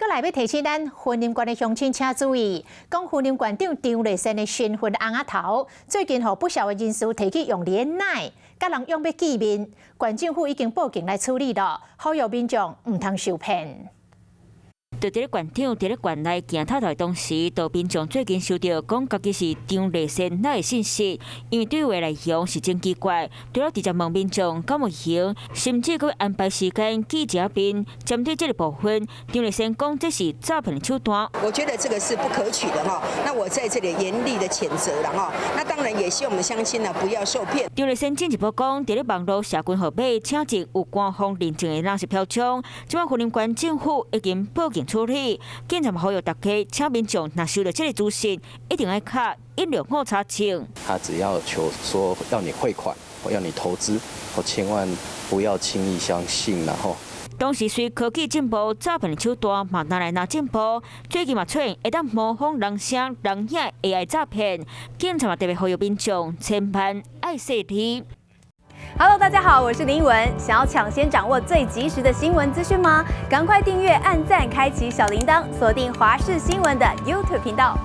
閣來欲提醒咱雲林縣的鄉親請注意，講雲林縣長張麗善的身份尪仔頭，最近予不肖的人士提去用佇咧奶，共人用欲見面，縣政府已經報警來處理了，呼籲民眾毋通受騙。就佇咧縣長佇咧縣內行透透當時，就民眾最近收著講家己是張麗善奶的信息，因為對話內容是真奇怪，除了直接問民眾敢有閒，甚至閣安排時間見一面。針對這个部分，張麗善講這是詐騙的手段。我覺得這個是不可取的哈，那我在這裡嚴厲的譴責了哈。那當然也希望我們鄉親呢不要受騙。張麗善進一步講，佇咧網路社群號碼，請一有官方認證的人士飄窗，這擺雲林縣政府已經報警處理，警察呼籲大家，請民眾若收著這个資訊，一定愛敲165查證。他只要求說要你匯款或要你投資，我千萬不要輕易相信，然後。同時，隨科技進步，詐騙的手段嘛愈來愈進步。最近嘛出現會當模仿人聲、人影 AI 詐騙，警察嘛特別呼籲民眾千萬愛細膩。 Hello，大家好，我是林文。想要搶先掌握最及時的新聞資訊嗎？趕快訂閱、按讚、開啟小鈴鐺，鎖定華視新聞的 YouTube 頻道。